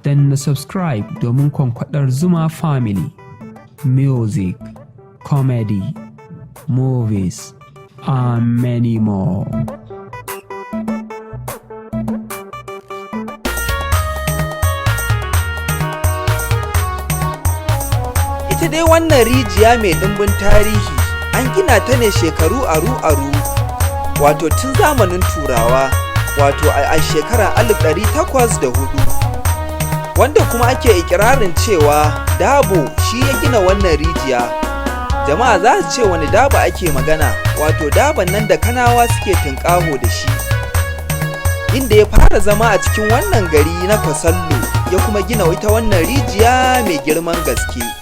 Danna subscribe domin kwankwadar Zuma Family. Music, comedy, movies, and many more. Ita dai wannan rijiya mai ɗimbin tarihi an gina ta ne shekaru aru-aru, wato tun zamanin Turawa, wato a shekarar 1804, wanda kuma ake ikirarin cewa Dabo shi ya gina wannan rijiya. Jama'a za su ce wani Dabo ake magana, wato Daban nan da Kanawa suke tunƙaho da shi, inda ya fara zama a cikin wannan gari na Kwasallo, ya kuma gina ita wannan rijiya mai girman gaske.